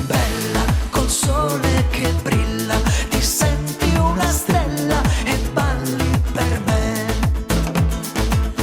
Bella col sole che brilla, ti senti una stella e balli per me.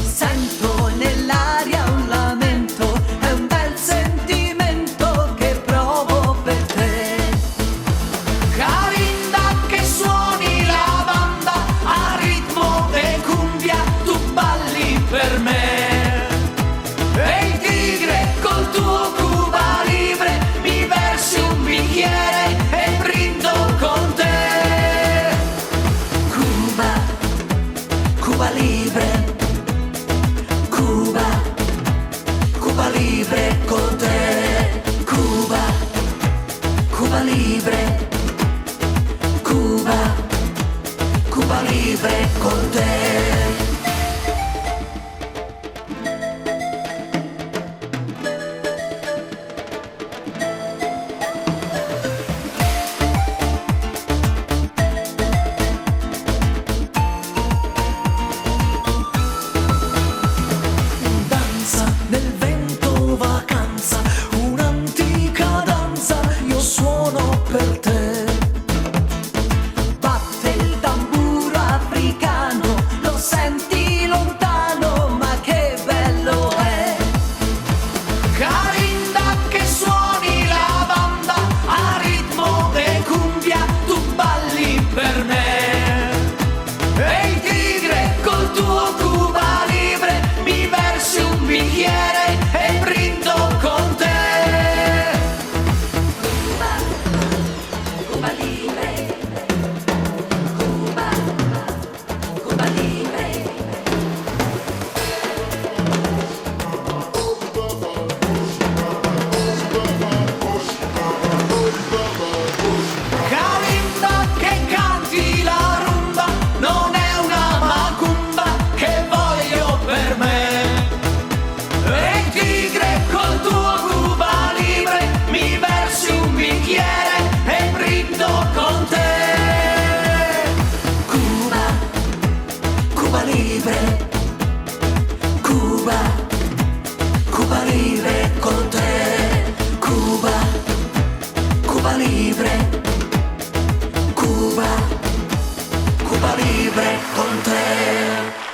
Sento nell'aria un lamento, è un bel sentimento che provo per te. Carinda che suoni la banda a ritmo de cumbia, tu balli per me. E il tigre col tuo Cuba Libre mi versi un bicchiere e brindo con te. Cuba, Cuba Libre, Cuba, Cuba Libre con te. Cuba, Cuba Libre, Cuba, Cuba Libre con te. Danza nel vento vacanza, un'antica danza, io suono per te. Batte il tamburo africano, lo senti lontano, ma che bello è. Carinda che suoni la banda a ritmo de cumbia, tu balli per me. E il tigre col tuo Cuba Libre mi versi un bicchiere e brindo con te. Cuba, Cuba Libre, Cuba, Cuba Libre. Carinda che canti la rumba non è una macumba che voglio per me. E il tigre col tuo Cuba Libre mi versi un bicchiere e brindo con te. Cuba, Cuba Libre, Cuba, Cuba Libre con te. Cuba, Cuba Libre. Cuba, Cuba Libre con te.